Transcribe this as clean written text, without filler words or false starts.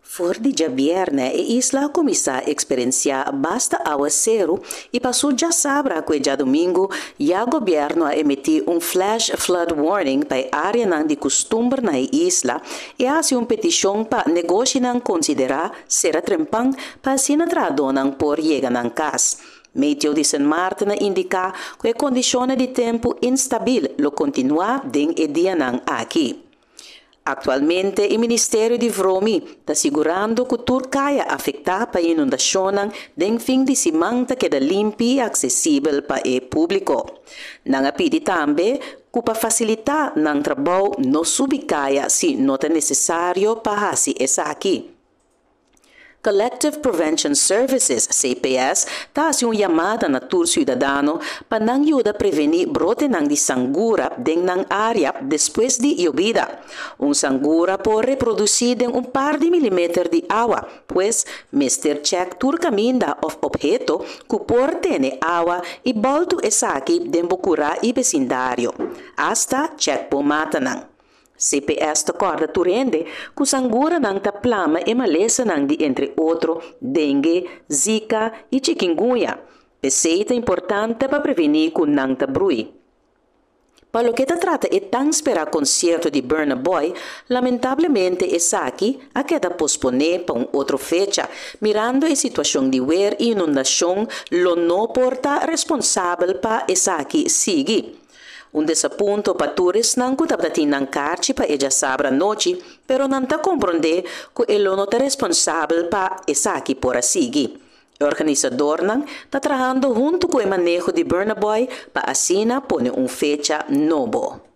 For di djabièrnè e isla a kuminsá eksperensiá basta awaseru i pa djasabra ku djadumingu ya gobièrnu a emití un flash flood warning pa e áreanan di kustumber na e isla i a hasi un petishon pa negoshinan konsiderá sera trempan pa asina trahadónan por yega nan kas. Meteo di Sint Maarten a indiká ku e kondishon di tempu instabil lo kontinuá den e dianan aki. Aktualmente, e Ministerio di VROMI ta sigurando ku tur kaya afektá pa inundashon den fin di siman ta keda limpi i aksesibel pa e públiko. Nan a pidi tambe ku pa fasilitá nan trabou no subi kaya si no ta nesesario pa hasi esaki. Collective Prevention Services, CPS, ta hasi un yamada na tur siudadano pa nan yuda prevení brotenan di sangura den nan área despues di yobida. Un sangura por reprodusí den un par di milimeter di awa, pues mester check tur kaminda òf opheto ku por tene awa i bòltu esaki den bo kurá i besindario. Asta check bo matanan. CPS ta kòrda tur hende ku sanguranan ta plama e malesanan di, entre otro, dengue, zika i chikungunya. P'esei ta importante pa prevení ku nan ta brui. Pa loke ta trata e tan esperá konsierto di Burna Boy, lamentablemente esaki a keda posponé pa un otro fecha, mirando e situashon di wer i inundashon lo no por ta responsabel pa esaki sigui. Un desapunto pa tur esnan ku tabatin nan karchi pa e djasabra anochi, pero nan ta komprondé ku e lo no ta responsabel pa esaki por a sigui. E organisadónan ta trahando huntu ku e maneho di Burna Boy pa asina pone un fecha nobo.